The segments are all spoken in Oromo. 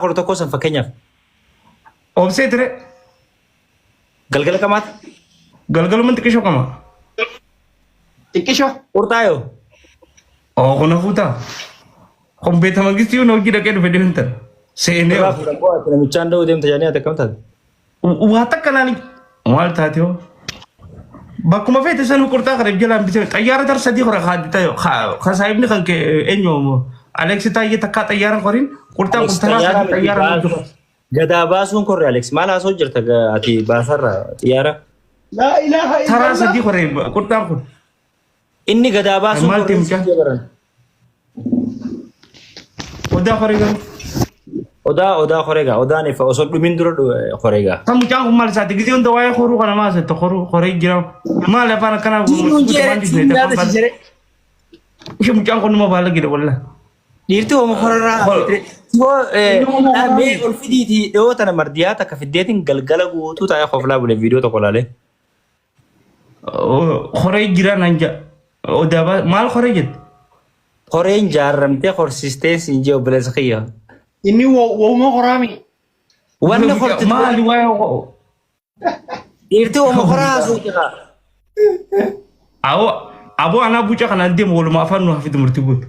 11 san fakkeenyaaf. Obsee ture. Galgala qamaata. Galgaluma xiqqishoo qama. Xiqqishoo. Qurxaa yoo. Oo kun hafuu ta'a. Kun beeta mangistii yoo hojii dhaqee dhufe deemtan. Seenee Irraa fuudhan bu'aa ati namichaan da'uu deemta jedhanii ati akkam taate? Waa takka naan maal taate hoo? Bakkuma feete san qurxaa kana jalaan bitee xayyaara tar sadii hora ka saahibni kan kee eenyu Aleksi Taayyee takkaa xayyaara qorin qurxaan Alex kun taraa xayyaara sadii miti xayyaara baasuu. Gadaa baasuun korre Alex maal haasoo jirta ati baasarra xiyyaara? Laa ilaaha taraa illallah. sadii hore qurxaan kun. Inni gadaa baasuun Maal korree ta'e mucaan? sitti baran. Odaa horee garuu. Odaa odaa koree gaa odaan ifa osoo dhumin dura koree gaa. Kan mucaan kun maal isaati? Gisee hunda waa'ee horuu kana maal isaati? Horuu horee jira. Maal afaan akkanaa Diinuun jeere siin yaada si jere. Ishee mucaan kun nama baala gida wallah. Dhiirti homo korarraa Siboo mee ol fidiitii dhiyoo tana mardiyaa takka fiddeetiin galgala guutuu taa'ee koflaa bule viidiyoo tokko laalee. Horee jira naan jedha. Odaa maal horee jette? Horeen jaarramtee horsiistee siin jee obboleessa kiyya. Inni wooma horaami. Wanni horti Maali waa'ee dhiirti homo horaa haasuu jira. Awoo aboo anaa buuca kanaan deemu walumaa afaan nu hafitu murtii guutu.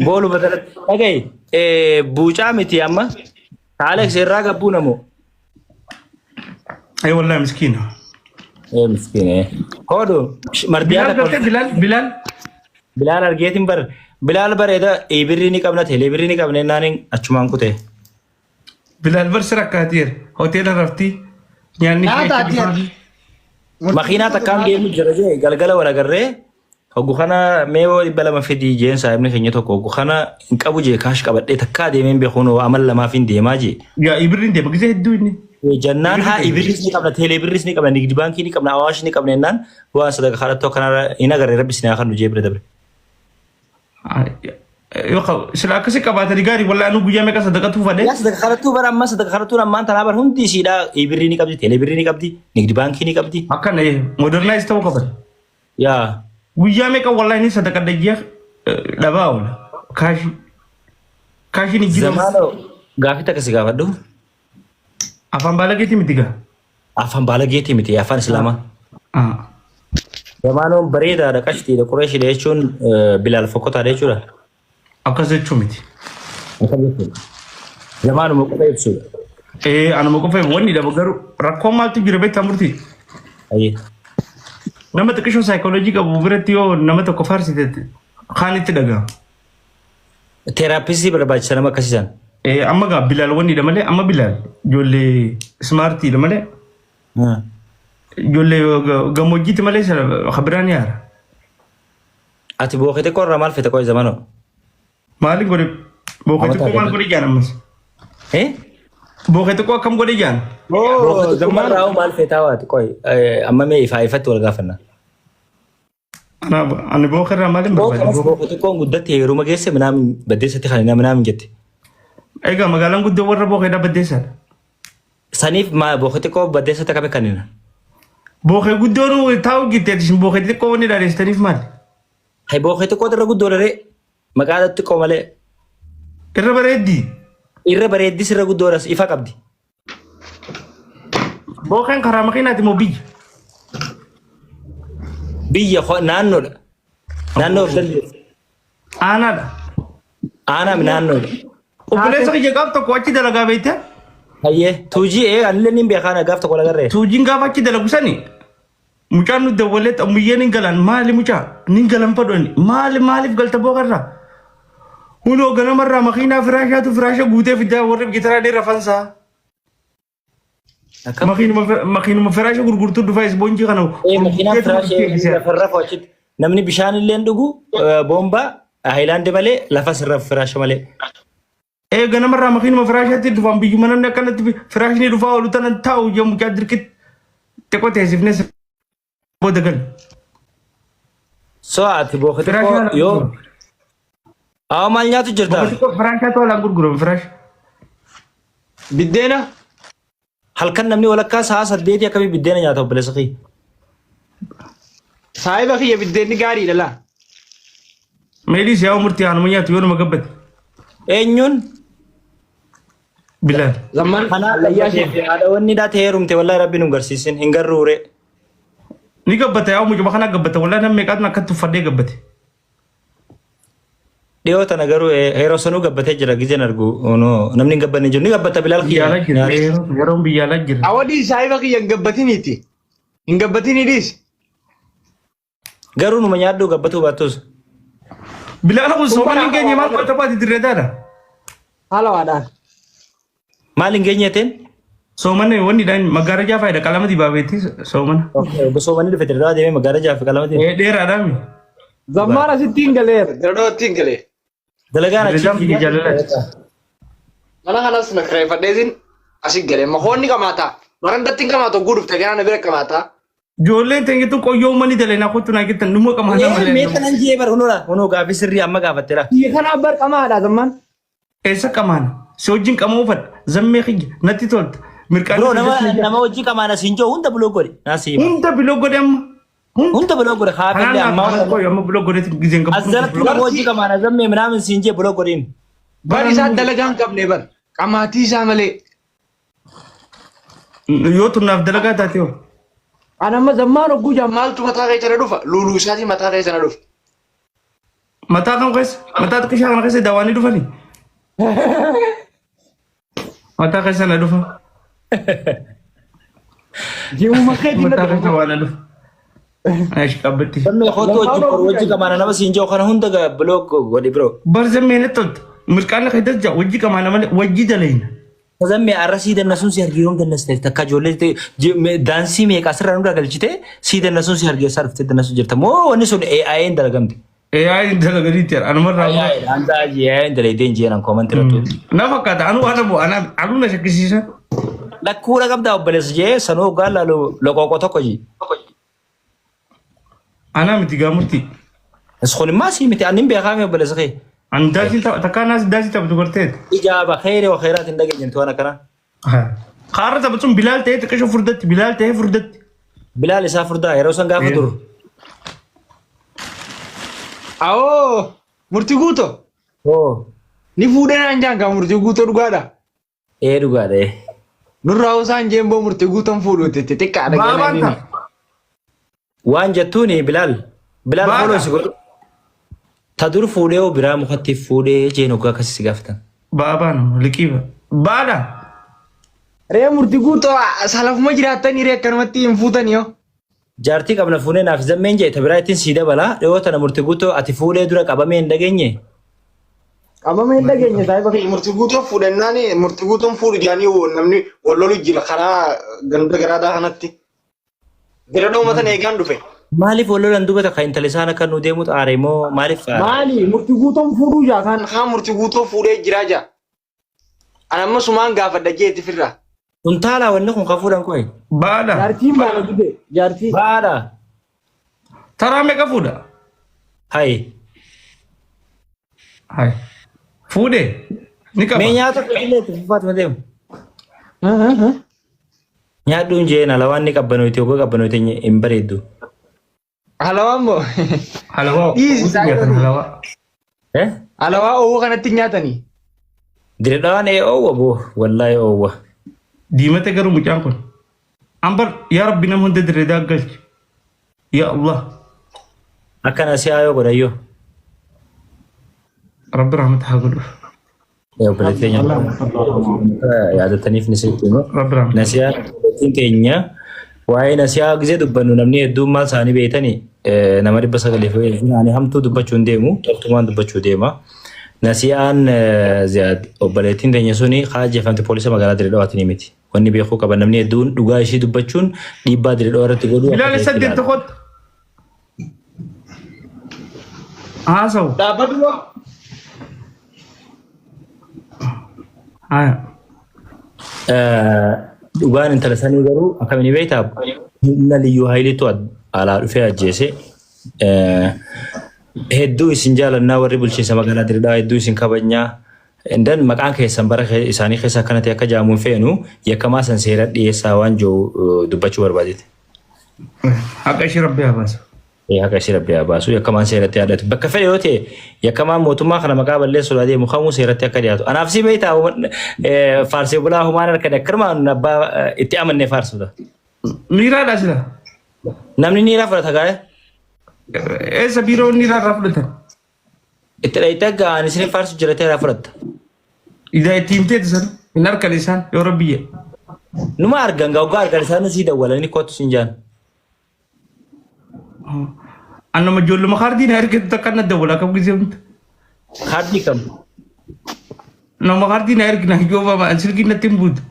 Boolu batalatti. Dhaga'i buucaa miti amma. Alex irraa gabbuu namoo. Ay wallahi miskiina. Ee miskiine. Hoodhu mardiyaa Bilaal takka gartee Bilaal Bilaal Bilaal argeetiin bar Bilaal bareeda birrii ni qabna teelee birrii ni qabna jennaan achumaan kute. Bilaal bar sira akkaateera hoteela raftii nyaanni Nyaata ishee ati dhufaa. Makiinaa takkaan deemu jira jee galgala wal agarree hoggu kana mee yoo 200 fidii jeen saahibni keenya tokko hoggu kana hin qabu jee kaash qabadhee takkaa deemeen beekuun amal lamaaf hin deemaa jee. Yaa ibirriin deema gisee hedduu inni. Jennaan haa ibirris ni qabna teelee birris ni qabna nigdi baankii ni qabna awaash ni qabna jennaan bu'aan sadaqa kadhattoo akkanarra hin agarre rabbi sinaa kan nu jee bira dabre. Yoo qabu sila akkasii qabaatanii gaarii wallahi anu guyyaa meeqa sadaqatu fadhe. Yaa sadaqa kadhattuu bara amma sadaqa kadhattuun ammaan tanaa bara hundi isiidha ibirrii ni qabdi teelee birrii ni qabdi nigdi baankii ni qabdi. Akkana modernize ta'uu qaban. Yaa Guyyaa meeqa wallahi ni sadaqa dajjee dhabaa oola. Kaashii. Kaashiin hin jiru. zamaana gaafii takka si gaafadhu Afaan baalageetii miti gaa. afaan baalageetii miti afaan islaamaa. Zamaanoon bareedaadha qashtiidha qureeshiidha jechuun bilaal fokkotaadha jechuudha. Akkas jechuu miti. Akkas jechuudha. Zamaanuma qofa ibsuudha. Ee anuma qofa wanni dhaba garuu rakkoo maaltu jira beektaa murtii? Ayyee. Nama xiqqishoo saayikooloojii qabu biratti yoo nama tokko faarsite kaan itti dhaga'ama. Teeraappistii barbaachisa nama akkasiisan. Ee amma gaa Bilaal wannidha malee amma Bilaal ijoollee ismaartiidha malee ijoollee gammoojjiitti malee kabiraan yaara. Ati bookee xiqqoo irraa maal fete qoy zamanoo? Maaliin godhe bookee Amata xiqqoo maal gadi. godhe jaan ammas? Eh? Bookee xiqqoo akkam godhe jaan? Oo Bookee xiqqoo zammaan. irraa maal feetaa waati qoy amma mee ifaa ifatti wal gaafanna. Ani bookee irraa maaliin Bookee barbaade? kanas bookee xiqqoon guddatte heeruma geesse minaamin baddeessatti kan minaamin jette. Egaa magaalaan guddoo warra bookeedhaa baddeessaadha. Saniif maa bookee xiqqoo baddeessatti akkami kannina? Bookee guddoon taa'u jirti isin bookee xiqqoo wanni dhaadheessitaniif maali? Hay bookee xiqqoo irra guddoo dharee maqaa xiqqoo malee Irra bareeddii. irra bareeddis irra guddoodhas ifa qabdi. Bookeen karaa makiinaati moo biyya? Biyya naannoodha. Naannoo of dandeessu. Aanaadha. Aanaa naannoodha. Obboleessa kiyya gaaf tokko achi dalagaa beekte? Hayyee tuujii ee anillee niin beekaa gaaf tokko lagarree. Tuujiin gaafa achi dalagu sani mucaan nu dawwalee xammuyyee nin galan maali mucaa nin galan fadhoni maali maaliif galta bookarraa? Hunoo ganamarraa makiinaa firaashaatu firaasha guutee fidaa warri gitaraa ni rafansaa. Akkam? Makiinuma firaasha gurgurtuu dhufaa isboonjii kana Ee makiinaan gurgurteetu firaashee gurgurtee lafa rafu achitti namni bishaan illee hin dhugu boombaa haayilaandii malee lafa sirra firaasha malee. Ee ganamarraa makiinuma firaashaatti dhufaan biyyuma namni akkanatti firaashni dhufaa oolu tanan taa'u yoo mucaa dirqitti xiqqoo teessifnee booda gal. So ati booka Firaasha xiqqoo haalaan yoo gurgurama. Haa maal nyaatu jirta? Booka xiqqoo firaashaatu haalaan gurgurama firaasha. Biddeena. Halkan namni walakkaa sa'a 8 akkamii biddeena nyaata obboleessa kiyya? Saahiba kiyya biddeenni gaariidha laa. Meedii siyaa murtii haanuma nyaatu yoo nama gabbate. Eenyuun? Bilaal. Zamman Kanaa hallayyaa gabbatee ishee. fi haadha wanni dhaa ta'ee heerumte wallahi rabbi nu garsiisin hin garruure. Ni gabbata yaa mucuma kana gabbata wallahi namni meeqaatu akkatti uffadhee gabbate. Dhiyoo tana garuu yeroo sanuu gabbatee jira gizeen argu no, namni hin gabbanne jiru ni gabbata Bilaal Biyya alaa kiyya. jira. Yeroon biyya alaa jira. Awadii saahiba kiyya hin gabbatiniiti. Hin gabbatinii dhiis. Garuu numa nyaadhu gabbatuu baattus. Bilaal kun soomani hin geenye maal qotta baati dirree taadha. Haala waadhaan. Maal hin geenye jetteen? Soomani wanni dhaan maggaarajaa faayida qalama dibaabeetti soomana. Soomani dhufe dirraa deemee maggaarajaa fi qalama deemee. Dheeraadhaan. Zammaan asitti hin galeera. Dirree hin galee. Dalagaan achi. Dirree biyya jaalalaati. Mana kanas na kireeffadheetiin asi galee. Makoonni qamaataa. Barandatti hin qamaatu oguu dhufte ganaa na bira qamaataa. Ijoolleen teenyetu qoyyoo uummanni dalee naa kottu naa jettan dhuma qamaata malee. Mee kanan jee bar hunuudha hunuu gaaffii sirrii amma gaafatteera. Biyya kanaa bar qamaadha zammaan. Eessa qamaana? Si wajjin qamoo fadha. Zammee kiyya natti tolta. Mirqaan Bro nama nama hojii qamaana siin jiru hunda buloo godhi. Naa sii hima. hunda biloo godhe amma. Hunda. Hunda buloo godhi haafillee Kanaan ammaa naa qoyyoo amma biloo godheeti gizeen qabu. as jalatti nama hojii qamaana zammee minaamin siin jee buloo godhiin. Bar isaa dalagaa hin qabne bar. Qamaatii isaa malee. Yoo tunnaaf dalagaa taate hoo. An amma zammaan hogguu jaan maaltu mataa keessa na dhufa? Luuluu isaatii mataa keessa na dhufa. Mataa kam keessa? Mataa xiqqishaa kana keessa dawaanii dhufanii? Mataa keessa na dhufa. Ji'uma keetiin na Mataa keessa dhufa. waa na dhufa. Ash qabbatti. Zammee kootu hojii boru hojii qamaana nama siin jiru kana hunda buloo godhi bro. Bar zammee natti tolta. Mirqaan keessa jira wajji qamaana malee wajji dalayna. Zammee arra sii dannasuun si argee yoom dannaste takka ijoollee daansii meeqa asirraa nurraa galchite sii dannasuun si argee isaa dhuftee dannasuu jirta moo wanni sun AI'n dalagamte. AI dalaganiitti anumarraa. AI dhaan AI'n dalagdee hin jeenan koomantii irratti. Na fakkaata anu waan abu ana anu na shakkisiisa. Lakkuudha qabdaa obboleessa jee sanuu hoggaan laalu loqooqoo tokko jee. Ana miti gaamurti. Kun immoo sii miti ani hin beekaame obboleessa kee. An daasii takkaa naas daasii taphatu garteet. Ijaaba kheyri wa kheyraat hin dhageenye waan akkanaa. Kaarra taphatuun Bilaal ta'ee xiqqisho furdatti Bilaal ta'ee furdatti. Bilaal isaa furdaa yeroo san gaafa dur. Awoo murtii guuto. Oo Ni fuudhee naan jaan gaa murtii guuto dhugaadha. ee dhugaadha. Nurraa osaan jeen boo murtii guutoon fuudhu itti xiqqaadha Baabaan ganaa inni. ta'a. Waan jettuuni Bilaal Bilaal Baadha. fooloo si godhu. Ta dur fuudhee hoo biraa mukatti fuudhee jeen hoggaa akkasii si gaafatan. Baabaan liqiiba. Baadha. Ree murtii guutoo salafuma jiraattanii ree akkanumatti hin fuutanii yoo. Jaartii qabna fuunee naaf zammeen jee ta biraa ittiin sii dabala dhiyoo tana murtii guutuu ati fuudhee dura qabamee hin dhageenye. Qabamee hin dhageenye saayiba kiyya. Murtii guutoo fuudhennaan murtii guutoon fuudhu jedhanii namni wal lolu jira karaa ganda garaadaa kanatti. Bira dhoomatan eegaan dhufe. Maaliif wal lolan duuba takka intala isaan akka nu deemu xaare moo maaliif xaare? Maali murtii guutoon fuudhuu jaa kan. Haa murtii guutoo fuudhee jiraa jaa. Ani amma sumaan gaafadha jeeti firraa. Kuntaalaa wanni kun kan fuudhan koo. Baadha. Jaartiin baana dide jaartii. Baadha. Taraa meeqa fuudha? Hayi. Hai. Fuudhee. Ni qaba. Mee nyaata illee itti fufaatuma deemu. Nyaadhuun jeen alawaan ni qabbanoyti ogoo qabbanoyti hin bareeddu. Halawaan moo? Halawaa. Dhiisi Nyaatan halawaa. Eh? Halawaa oowwa kanatti nyaatanii. Diredhawaan ee oowwa boo wallaahi oowwa. Diimate garuu mucaan kun. Ambar yaa rabbi nama hunda dirree daaggalchi. Yaa Allah. Akkana si haayoo godhayyoo. Rabbi rahmata haa godhuuf. Obboleettii keenya yaadataniif ni sitti himu. Rabbi rahmata. Nasiyaa obboleettiin keenya waa'ee nasiyaa gisee dubbannu namni hedduun maal isaanii beektanii nama 900 ani hamtuu dubbachuu hin deemu toltumaan dubbachuu deema. Nasiyaan Ziyaad obboleettiin teenya suni kaajjefamte poolisa magaalaa Dirree Dhawaatiin miti. Wanni beekuu qaban namni hedduun dhugaa ishii dubbachuun dhiibbaa Dirree Dhawaa irratti godhuu akka Bilaal ta'etti saddeet ilaala. tokkotti. Haasawu. Dhaabbatu moo? Haya. Dhugaan intala sanii garuu akkamiin beektaa humna liyyuu haayiliitu alaa dhufee ajjeese. Hedduu isin jaalannaa warri bulchiinsa magaalaa Dirree Dhawaa hedduu isin kabajnaa. Indan maqaan keessan bara isaanii keessa akkana ta'e akka jaamuun feenu yakkamaa san seera dhiyeessaa waan jiru dubbachuu barbaadeeti. Haqa ishee rabbi haa baasu. Haqa isii rabbi haa baasu. Yakkamaan seeratti haa dhiyaatu. Bakka fedhe yoo ta'e yakkamaan mootummaa kana maqaa balleessuudhaa deemu kamuu seeratti akka dhiyaatu. Anaaf si beektaa faarsee bulaa humaan harkane akkanumaan abbaa itti amannee faarsuudha. Miiraadha sila. Namni niiraa fudhata gaa'e. Eessa biiroo niiraa irraa fudhatan? Itti dhayitee ga'aan isin faarsu jiratee irraa fudhatta. Idaa itti himteeti sana. Hin harkan isaan yoo rabbi jedhe. Numa argan gaa waggaa argan isaan sii dawwalanii kootu sin jaan. Annama ijoolluma kaardii na ergetu takka na dawwala akkam gisee hunda. Kaardii kam? Nama kaardii na ergina yoo bama silkii natti hin buutu.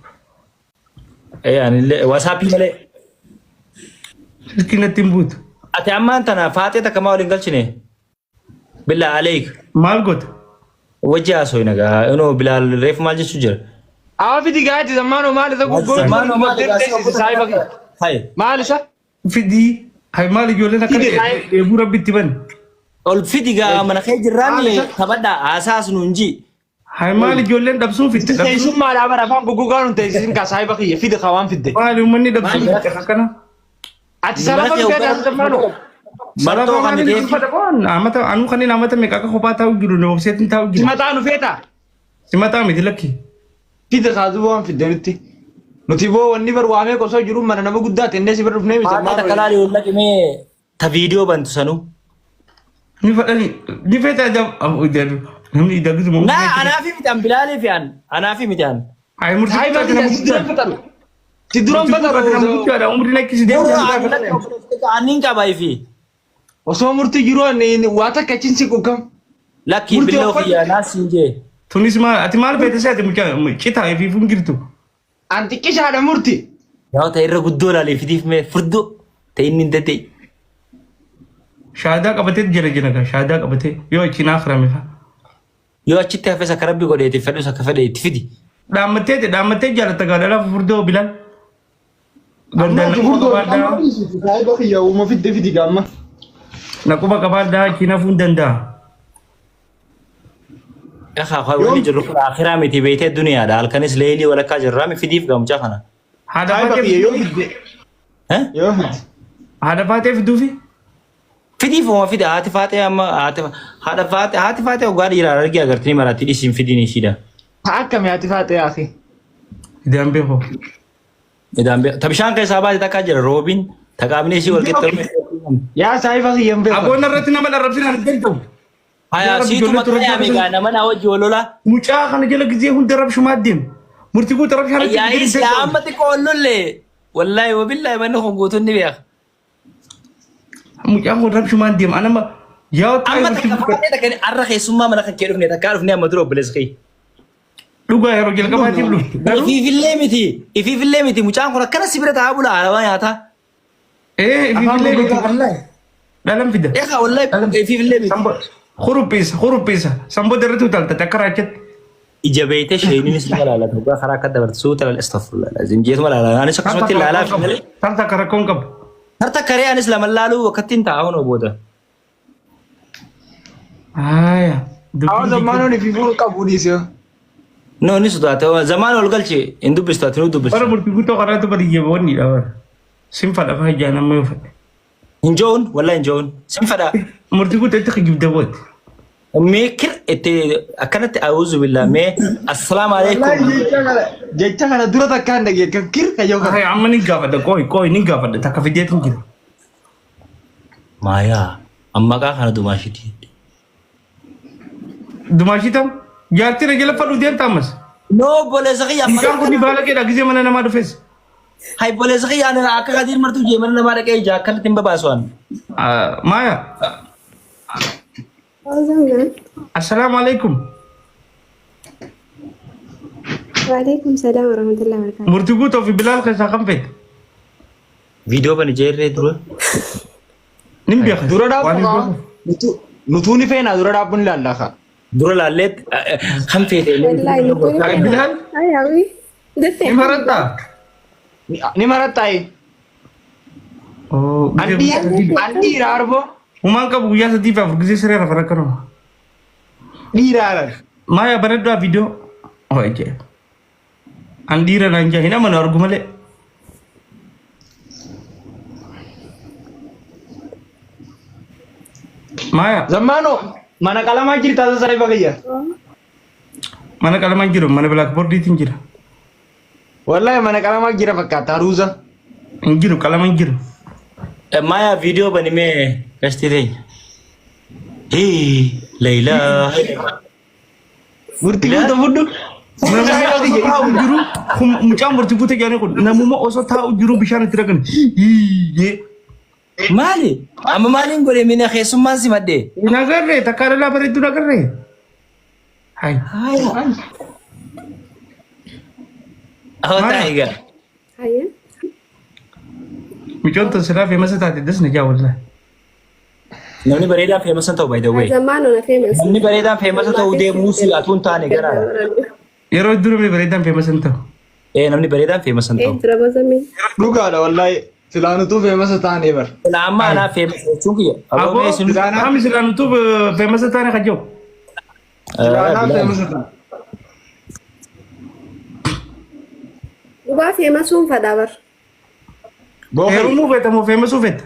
Ee anillee wasaappii malee. Silkii natti hin buutu. Ati ammaan tana faaxee takka maa waliin galchine? Billaa aleek. Maal goota? Wajji haasofna gaa. Inoo Bilaal reefu maal jechuu jira? Awa fidi gaati zammaanoo maal isa Zammaanoo maal gurgurtee saayiba kiyya. Hai. Maal isa? Fidii. Hay maal ijoolleen akka Fidi, hay. dheebuu rabbi itti bane. Ol fidi gaa mana kee Maal jirraan isa? taphadhaa haasaas nuun ji. Hay maal ijoolleen dhabsuun fidde dhabsuun. Teessummaadhaa bara afaan guggugaa nun teessisin kaa saayiba kiyya fidi kaa waan fidde. Maali uummanni dhabsuun fidde akkana. Ati salafa Mana kee dhufee zammaanoo. Martoo kan Maaliin ta'e. uffata qoon amata anuu kanneen amata meeqa akka kophaa taa'u jiru na obseetiin taa'u jiru. Simataa nu feetaa? Simataa miti lakki. Fidi kaa duuba waan fidde nutti. Nuti boo wanni bar waamee osoo jiru mana nama guddaa tennee si bira dhufnee miti Haadha takka laali ol dhaqimee ta viidiyoo bantu sanuu. Ni fadhani ni feeta ajab namni idagisuma. Naa anaafi miti an Bilaalii fi an anaafi miti an. Ay murtii Saayiba guddaa kiyya si duran fixatu. Si duran nama fixatu. guddaadha umriin akkasii deemu. Annin qaba ifi. Osoo murtii jiru ani waa takka achiin si quuqam. Lakkii Murtii billoo uffatu. kiyya naa siin jee. Tunis maal ati maal feete seete mucaa citaa fi fungirtu. An xiqqishaadha murti. Yaa ta'e irra guddoo laalee fidiif mee furdoo ta'e inni hin danda'e. Shaadaa qabatee jira jira gaa shaadaa qabatee yoo achi naa firame fa. Yoo achitti hafes akka rabbi godhe itti fedhus akka fedhe itti fidi. Dhaammattee dhaammattee jaalatta gaa dhalaa furdoo bilaal. Gandaan Amma naquma furdoo qabaadhaa saayiba kiyya uuma fidde fidi gaamma. naquma qabaadhaa achi nafuu hin danda'a. Egaa haa wanni jirru kun akhiraa miti beektee duniyaadha. Halkanis leelii walakkaa jirraa mi fidiif gaa mucaa kana. Haadha Saayiba faatee kiyya yoo fidde. Eh? Yoo fidde. haadha faatee fiduufi. Fidiif uma fide haati faatee amma haati haadha faatee haati faatee ogaa dhiiraa argee agartanii maraatti dhisiin fidiin ishiidha. Haa akkami haati faatee hafi. Idaan beekoo. Idaan ta bishaan keessaa baate takkaa jira roobiin ta qaamni isii wal qixxaame. Yaa saayiba kiyya hin beeku. Aboon irratti nama dharrabsin hin danda'u. Haya siitu maqaa yaame gaa nama naa wajji wal lola. Mucaa kana jala gizee hunda rabshumaa deema. Murtii guutuu rabshaa irratti Ayyaa'ii silaa amma xiqqoo ol lolle. Wallaahi wabillaahi manni kun guutuun ni beeka. Mucaan kun rabshumaan deema. Anama yaa Amma takka faatee takka arra keessummaa mana kan kee dhufne takkaa dhufne amma dura obboleessa kee. Dhugaa yeroo jalqabaatiif dhufte. Garuu Ifiifillee miti ifiifillee miti mucaan kun akkana si bira taa'aa bula alabaa nyaataa. ee ifiifillee miti Wallaahi. dhalan fida. Egaa wallaahi ifiifillee miti. Sambo khuruphiisa khuruphiisa sambo irratti utaalta akka raachatti. Ija beeytee sheeniinis nama laalata dhugaa karaa akka dabartu suuta laala astaghfirullah lazim jeetuma laala anis akkasumatti laalaa fi malee. Tarta akka rakkoon qabu. Tarta karee anis lama laaluu akkatti hin taa'u hunoo booda. Haaya. Hawa zammaanoon ifiifuu qabu dhiisee. No ni sodaate zamaan ol galche hin dubbistu ati nu Bara dubbistu. murtii guutuu karaatu bari wanni dha bara. Sin fadha faa ijaan amma yoo fadhe. Hin jo'uun wallahi hin jo'uun sin fadhaa. Murtii guutuu itti kijibda booti. Mee kir itti akkanatti a'uuzu billaa mee assalaamu alaikum. Wallaahi jecha kana jecha kana dura takkaan dhageekkan kir kayyoo kana. Haaya amma ni gaafadha qooyi qooyi ni gaafadha takka fideetu jira. Maayaa amma maqaa kana dumaashitii. Dumaashii tam jaartii na jala fadhu deemta ammas. No obboleessa kiyya amma Mucaan kun ni baala keedha gisee mana namaa dhufes. Hay obboleessa kiyya ani akka kadiir martuu jee mana namaa dhaqee ija akkanatti hin babaasu ani. Maaya. Assalaamu alaikum. Waalaikum salaam warahmatullahi wabarakatuh. Murtii guutuu fi Bilaal keessaa kam feete? Viidiyoo bani jeerree dura. Nin beeka. Dura Waan hin dhaabbu beeku. nutuu ni feenaa dura dhaabbuun ilaallaa kaa. Dura laallee kan feete. Wallahi nuti Ay, Bilaal Ayawi. Jette. ni marattaa? Ni marattaayi. Oh, An dhiira arboo Humaan qabu guyyaa sadii fi afur gisee siree rafa rakkanuma. dhiira aran. Maaya bareedaa viidiyoo. Oh, ejje. An dhiira naan jaa hin amanu argu malee. Maaya. Zammaanoo mana qalamaa jirta saahiba kiyya. Mana qalamaa hin jiru, mana blackboardiitiin jira. Wallahi mana qalamaa jira fakkaata haruuza. Hin jiru, qalama hin jiru. Maaya viidiyoo bani mee gashtii teenya. Hii Leeyilaa. Murtii guutuu fudhu. Namuma osoo taa'u jiru, mucaan murtii guutuu jedhanii kun namuma osoo taa'u jiru bishaan itti dhaqan. Hiiyyee. Maali? Amma maaliin godhe mina keessummaan simadhe? Hin agarree takka dhalaa bareedduu hin agarree. Hai. Haaya. Awwa Maaya. taa'e egaa. Hayyee. Mucaan tun silaa feemasa taate das na jaa wallahi. Namni bareedaan feemasa ta'u by the way. Zammaanoo na feemas. Namni bareedaan feemasa ta'uu deemuu si atuu hin taane garaadha. Yeroo hedduu namni bareedaan feemasa hin ta'u. Ee namni bareedaan feemasa hin Ee ta'u. jira bozamee. Dhugaadha wallahi. Silaanutuu feemasa taanee bar. Silaa amma anaa feemasa jechuun kiyya. Aboo Aboo mee isin qaami silaa nutuu feemasa taane kan jiru. Silaanaa feemasa taane. Dhugaa feemasuun fadhaa bar. Boofee. Heerumuu feeta moo feemasuu feeta?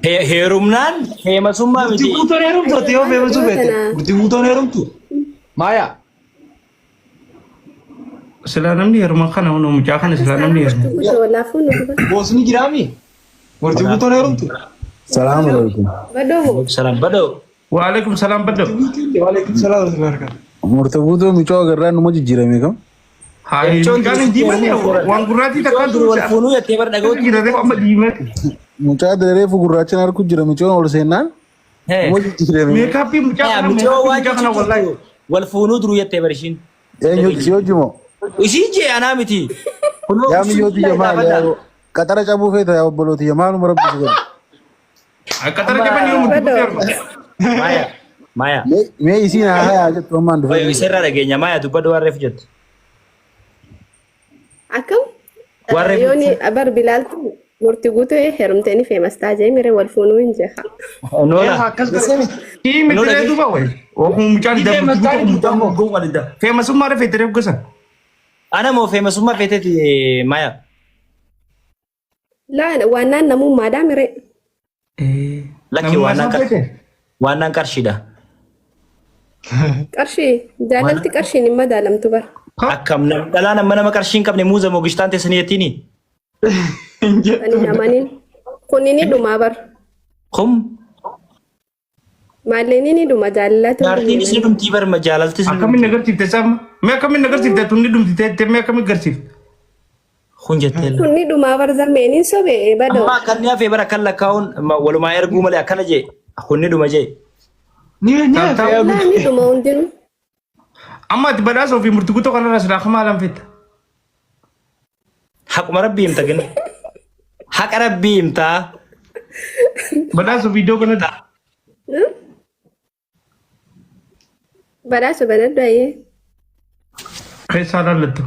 Heerumnaan feemasummaa Murtii miti. guutuun heerumtu ati yoo feemasuu feete. Murtii guutuun heerumtu. Maaya. Silaa namni heeruma kana hunda mucaa kana silaa namni heeruma. Murtii guutuu laafuun nu guba. Boosni jiraami. Murtii guutuun heerumtu. Salaam alaikum. Badoo moo? Salaam badoo. Waalaikum salaam badoo. Waalaikum salaam wa rahmatullahi wa barakatuh. Murtii guutuu mucaa agarraa numa jijjiirame kam? Haa mucaan hin diimanne waan gurraattii takkaan Dur wal fuunuu jettee bar dhaga'uutti. jira reefu amma diimate. Mucaa reefu gurraachaan harku jira mucaan ol seennaan numa jijjiirame. Meekaappii mucaa kana Mucaa meekaappii waan mucaa kana wallahi. jechuun wal fuunuu duruu jettee bar ishiin. Eenyu si hojii moo? Ishii jee anaa miti. Kunoo Yaa miyyoo tiyya maali? Yaa qaxara cabuu feeta yaa obboloo tiyya maaluma rabbi si godhe. Qaxara jaban yoo murtii guutuu heeruma. Maaya. Maaya. Mee isiin haa hayaa jettu ammaan Wayo dhufee. isarraa dhageenya Maaya dubbadhu waan reefu jettu. Akkam? Warri Yooni bar bilaaltu murtii guutuu heerumtee ni feemas ta'a jee miree wal fuunuu hin jeha. Noora. Akkas godhe. Kii miti ree duuba wayi. Ookuu mucaan Ni feemas taate mucaan gowwaa dida. Feemasummaa rafee tiree gosa. Ana moo feemasummaa feeteeti Maaya. Laa waannaan namummaadhaa miree. Lakki waannaan qarshiidha. Qarshii jaalalti qarshiin hin madaalamtu bara. Akkam dhalaan amma nama qarshii hin qabne muuza moo gishtaan teessanii jettiini? Ani hin amanin. Kuni ni dhumaa bara. Kum Maalleen ni dhuma jaalalatu. jaartiinis ni dhumtii barma jaalaltis ni Akkamiin dhumtii. agarsiifte sama? Mee akkamiin agarsiifte tunni dhumti teettee mee akkamiin agarsiifte? Kun jettee la. Kun ni dhumaa bara zammeen sobee badoo. Amma akkan ni hafee bara akkan lakkaa'uun walumaa erguu malee akkana jee kun ni dhuma jee. Ni ni Laa ni dhuma hundinuu. Amma ati badhaasa ofii murtii guutuu kanarraa silaa kamaa lan fetta. Haquma rabbii himta gina. Haqa rabbii himtaa. Badhaasa ofii iddoo kanatti. Badhaasa badhadhu ayyee. Keessaa laallattu.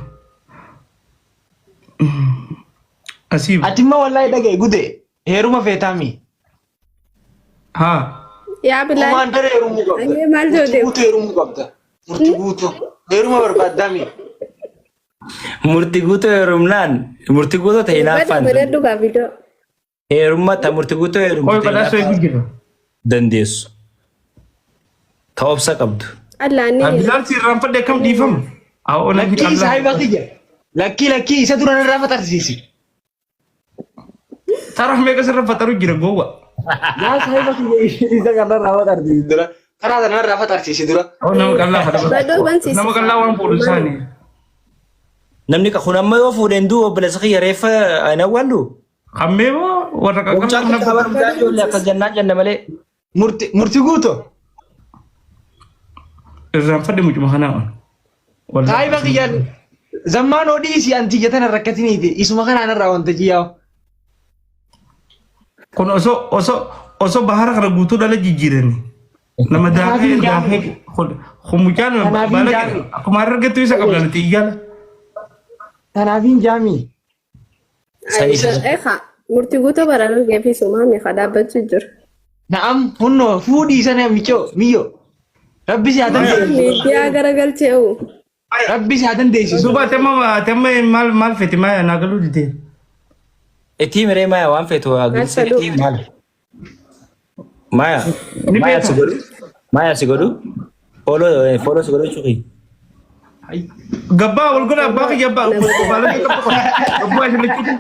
Asii. Ati immoo wallahi dhaga'i gude heeruma feetaami. Haa. Yaa Bilaal. Homaan dara heerumuu qabda. Ayyee maal Murtii jedhu? guutuu heerumuu qabda. Murtii guutuu. Heeruma barbaaddaami. Murtii guutuu heerumnaan murtii guutuu ta'e Badhadhu hinaaffaan. badhadhu gaa viidiyoo. Heerummaa ta murtii guutuu heerumtu Qoy ta'e badhaasa eegu hinaaffaan jira. dandeessu. Ta obsa qabdu. Allaanni. Bilaal si irraanfadhe akkam dhiifama? Haa ola Lakkii saahiba kiyya. Lakkii lakkii isa dura narraa faxarsiisi. Tara meeqa sirra faxaru jira gowwa. Yaa saahiba kiyya isa kanarraa faxarsiisi dura. Karaa kanarraa faxarsiisi dura. Oh nama qallaa fadha. Badhoo bansiisi. Nama qallaa waan fuudhu isaanii. Namni kun amma yoo fuudheen du'u obboleessa kiyya reeffa hin awwaallu. Hammee moo warra Mucaan qaqqabaa kun kana qaban mucaan ijoollee akkas jennaan jenna malee. Murtii murtii guutuu. Irraanfadhe mucuma kanaa on. Saahiba kiyyaan zammaan hodhii anti jatan rakkatiniiti. Isuma kanaan irraa wanta jiyyaa. Kun osoo bahara kana guutuu dhala jijjiirani. Nama daakee daakee kun mucaan Kanaaf hin baala jaami. akkuma argattu isa qabna nuti iyyala. Kanaaf hin jaami. Eegaa murtii guutuu baraan geefi sumaa meeqa dhaabbachuu jira. Na'am hunnoo fuudhii sana michoo miyyoo. Rabbi si haa dandeessisu. Miidiyaa garagalchee uu. Rabbi si haa dandeessisu. Duuba temma temma maal maal fete maa naa galuu didee. Itti miree Maya waan feetu Maal gilsee fedhu? itti maal? Maya Ni Maya si beekta. godhu Maya si godhu follow follow si godhu jechuudha. Gabbaa wal godha abbaa kiyya abbaa. Baalagee qabdu qaba. Gabbaa isin lachuutu.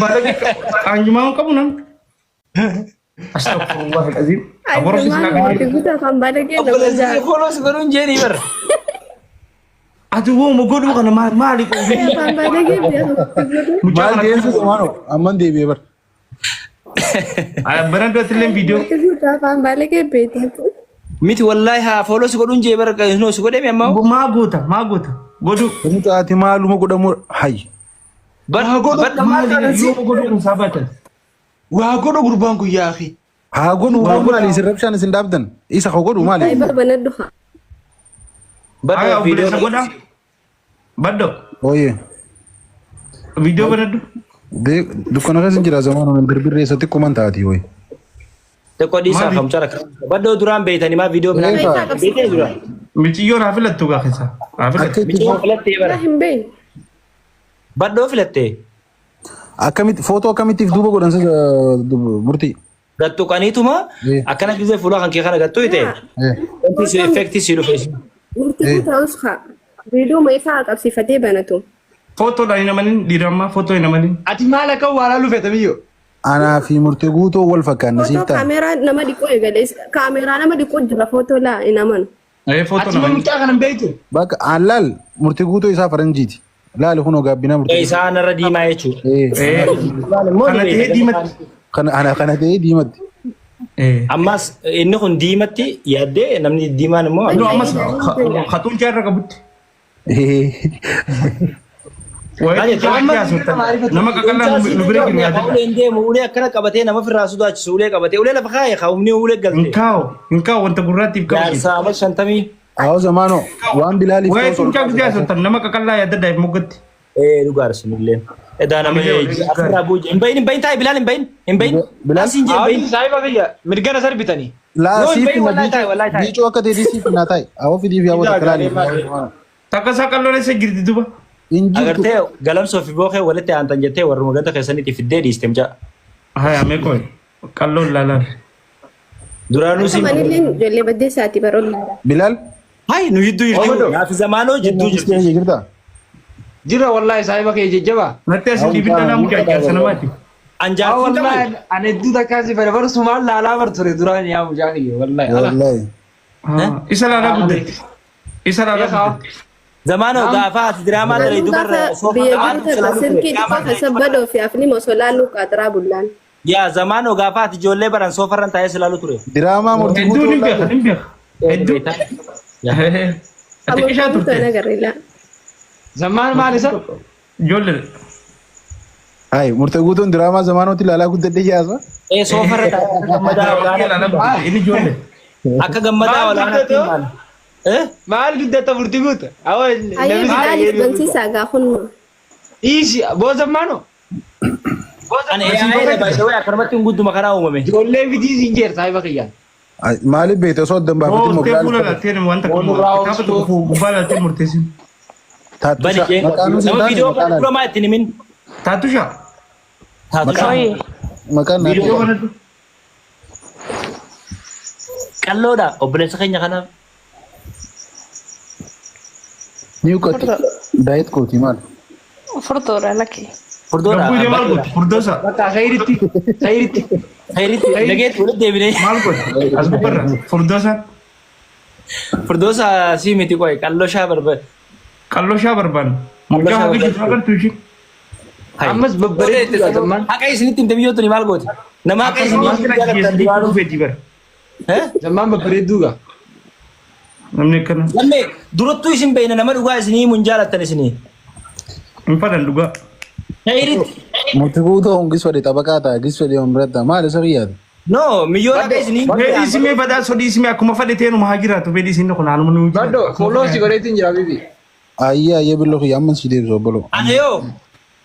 Baalagee qaanjumaa hin qabu namni. Astagfirullah al-azim. Ay, Aboo rabbi maal silaa murti guutuu afaan baalagee nama Obboleessi jaa. follow si godhu hin jeeni bara. Ati wooma godhuu kana maali Ay, afaan baalagee beeku murti guutuu. Mucaa Maal kana deemsa zamaanoo amman deebi'ee bar. Bara duratti illee viidiyoo. Murti guutuu afaan baalagee beektu. Miti wallaahi haa follow si godhu hin jee bara no si godhee mi ammaa. Maa goota maa goota godhuu. Mucaati maaluma godhamu hayy. Bar bar maal Maali taatan si? yooma godhuu kun isaa baatan. Waa godhu gurbaan guyyaa akhi. Haa godhu maali isin rabshaan isin dhaabdan isa haa godhu maali. Ay, banadhu haa. Bar Aya obboleessa viidiyoo godhaa. Baddo Ooyee. viidiyoo banadhu. Dukkana keessa hin jira zamaanoo birbirree isa xiqqooman taati wayii. Xiqqoo dhiisaa Maali? kamchaa rakka. Baddoo duraan beeytanii maa viidiyoo biraa Eegaa. Isaa qabsiisa. beeytanii duraan. Miciyyoon haa filattu gaa keessaa. Haa Akka filattu. itti Miciyyoon filattee bara. Laa hin beeknu. Baddoo filattee. Akkamitti footoo akkamittiif duuba godhan sa murtii. Gattuqaniituma Eh. akkana gisee fuula kan kee kana gattu ite. Eh. Wanti si effektii si dhufe. Murti guutuu ta'us haa. Viidiyoo isaa qabsiifatee banatu. Footoodhaan hin amanin dhiirammaa footoo hin amanin. Ati maal akka waa laaluu feeta biyyoo? Anaa fi murtii guutuu wal fakkaanna Footoo siif ta'a. kaameeraa nama dhiquu eegale. Kaameeraa nama dhiquu jira footoo laa hin amanu. Ee footoo Ati ma nama. mucaa kana hin beektu? Bakka aan laal murtii guutuu isaa faranjiiti. Laali kunoo gaabbinaa murtii. Isaan irra diimaa jechuudha. Eh. Ee kana ta'ee diimatti. Kana ana kana ta'ee diimatti. Ee. Ammas inni kun diimatti yaaddee namni diimaan immoo No ammas hatuun jaarra qabutti. Eh. Waa'ee tuncaa haasoftan. Nama qaqallaa nu bira jiru yaadadha. Uleen deemu ulee akkana qabatee nama ofirraa sodaachisu ulee qabatee ulee lafa kaa'e kaa'umni ulee Hin galte. kaa'u hin kaa'u wanta gurraattiif qabu. Jaarsaa amma shantamii. Haa zamaanoo waan bilaaliif Waa'ee ta'u sol tuncaa guddaa haasoftan nama qaqallaa yaadadha moggatti. Ee dhugaadha sunillee. Edaa nama asirraa buuje. Hin bahin hin bahin taa'i Bilaal hin bahin hin bahin. Bilaal? Asiin jee hin bahin. Saahiba kiyya mirgana sarbitanii. Laa Yoo hin siif bahin na wallaahi taa'i wallaahi taa'i. biicoo akka ta'e siif na taa'i. Awwa fidiif yaa wata Gaarii laali. Takka isaa qalloon eessa jirti duba. Hin jirtu. Agartee galamsoo fi bookee walitti aantan jettee warruma ganda keessanitti fiddee dhiiste mucaa. Haya mee qoy qalloon laalaan. Duraanuu Akka si. manillee ijoollee baddeessaati baroon. Bilaal. Hai nu jidduu jirti. Naafi zamaanoo jidduu jirti. Jirta. Jira wallahi saahiba kiyya jajjaba. Natti asin dhibidda naa mucaa jaarsa namaati. Haa Anjaartiin qabu. wallahi ani hedduu takkaa si fedha bar sumaan laalaa bar ture duraan yaa mucaa kiyya wallahi. Ala. Wallahi. Isa laalaa guddatti. Isa laalaa guddatti. Zamaanoo gaafa ati diraamaa Garuu dalaydu barra gaafa soofa biyya qabaa jiru takka silkii xiqqoo keessa badoo fi afni osoo laaluu qaaxiraa bullaan. Yaa zamaanoo gaafa ati ijoollee baran soofarran taa'ee si laalu ture. Diraamaa murtii Hedduu guutuu ni beeka ni beeka. Hedduu. Ati qishaa Murtii guutuu turte. agarre laa. Zammaan maal isa? Ijoollee. Hai murtii guutuun diraamaa zamaanootti ilaalaa guddadhee jaasa. Ee soofarra taa'ee akka gammadaa Laalaa olaanaa guddatti inni ijoollee. akka gammadaa Maal olaanaatti guddatu? maal. Eh? Maal guddatta murtii guuta? Awwa Ayyee namni si Bilaaliif dhageeru. bansiisaa gaafun. Dhiisi boo zammaanoo. Ani AI dha by the way akkanumatti hin gudduma kanaa uumame. Ijoollee fitii siin jeer saahiba kiyyaan. Maaliif beekte osoo addan baafatin moo Murtee fuula Bilaal laaltee wanta kitaaba tokko gubbaa laaltee murteessin. Bani Taattusha jee. maqaan nuti hin Nama taane viidiyoo maqaan kana laali. dura maa ittiin himin? Taattusha. Taatu Maqaan naa Viidiyoo banadhu. qalloodha obboleessa keenya kanaaf. Ni uqqatti. Daayit kooti maal? Furdoodha lakki. Furdoodha. Gabbuu maal gootu? Furdoosa. Bakka khayritti khayritti. Khayritti nageetti walitti deebinee. Maal gootu? As gubbarra. Furdoosa. Furdoosa sii miti qoy qalloo shaa barbaade. Qalloo shaa barbaanna. Mucaa haga jirtu agartu ishee. Ammas babbareedduu zammaan. Haqa isinitti himte biyyootni tuni maal goote? Nama haqa isinii jaallattan duraanuu. Fedhii bara. Eh? Zammaan babbareedduu gaa. Namni akkana. Lammee durattuu isin beeyna nama dhugaa isinii himuun jaalattan isinii. Hin fadhan dhugaa. Khayritti. Murtii guutuu hongis fedhe xabaqaa ta'a gis fedhe ombretta maal isa biyyaati? No miyyoon haqa isinii. Fedhii isimee badaa sodii isimee akkuma fadhe teenuma haa jiraatu fedhii isin kun haaluma nuu Baddo fooloo si godheetiin jira bibi. Ayyee ayyee billoo kiyya amman si deebisu obboloo. Ana yoo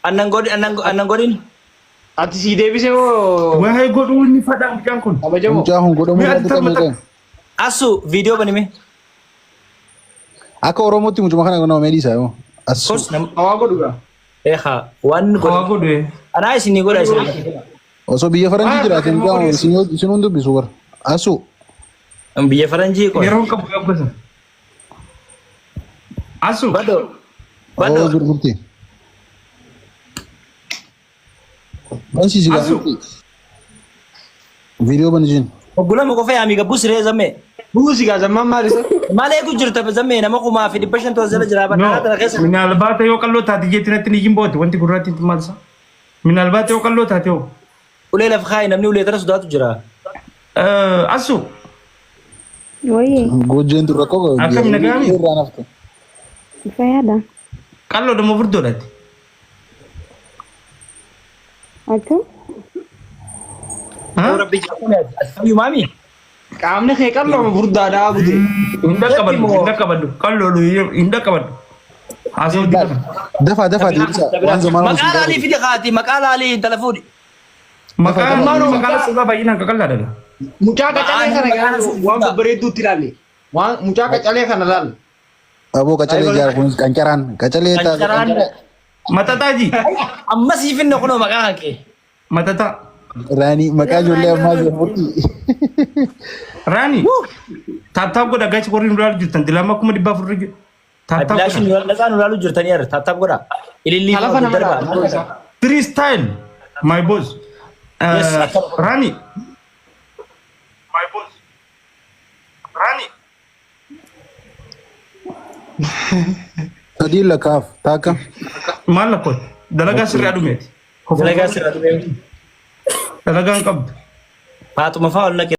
annan godhin annan godhin. Ati si deebisee moo Waa'ee godhuu inni fadhaa mucaan kun. kabajamoo? Mucaa kun godhamuu Mee ati irratti tapha qabee Asu viidiyoo banime. Akka Oromootti mucuma kana nama meedhiisaa yoo. Assu. Kos nam Hawaa godhu gaa. Eehaa waan Waa godhe. godhe. Anaa isinii godha isin. Osoo biyya faranjii jiraate mucaa isin hun dubbisu bara. Asu. Biyya faranjii qoy. Yeroo qabu yabbasan. Asu. Badoo. Oo Badoo. gurgurti. Bansiisi Asu. gaa. Viidiyoo banisiin. Oggulama qofa yaamii gabbuu siree zammee. Buusi gaa zammaan maal isa? Maal eegu jirta zammee nama 1500 as jala jira No. bakka tana keessa. Minaalbaata yoo qalloo taate jeetti natti ni jimbooti wanti gurraattiin maal isa? Minaalbaata yoo qalloo taate hoo? Ulee lafa kaayi namni ulee tana sodaatu jira. Asu. Wayii Gojjeen tun rakkoo qabu. Akkam nagaami? Irraa nafte. fayyaadha. Qalloo dama furdoodhaati. Akkam? Rabbi jaalladha. As fayyuu maami? Qaamni kee qal'ooma furdaadhaa bute. Hin dhaqqabadhu, hin dhaqqabadhu. Qalloo hin dhaqqabadhu. Haasawuu dida. Dafaa dafaa deebisa. Waan zamanaa Maqaa laalii fidi kaati maqaa laalii intala fuudhi. Maqaan maqaan suuraa baay'inaan qaqallaadha. Mucaa qacalee kana gaafa waan babbareedduutti ilaalle. Waan mucaa qacalee kana ilaalle. Aboo qacalee jaara kunis qancaraan. Qacalee taate Qancaraan. Matataa ji. Amma siif hinna kunoo maqaa kan kee. Matataa. Raanii maqaa ijoollee ammaa jiru murtii. Raani. Taaptaap godha gachi warri nu ilaalu jirtan dilama 400,000 jiru. Taaptaap Bilaashin godha. natsaa nu ilaalu jirtanii arra taaptaap godha. Ilillii Talafa nama darba. laala. Three style. My boss. Yes, akkana. Raani. My boss. Raani. Sadii lakkaaf taakka. Maal lakkoon? Dalagaa sirrii adumeeti. Dalagaa sirraa dhumee. Dalagaa hin qabdu. Faaxuma fa'aa ol naqe.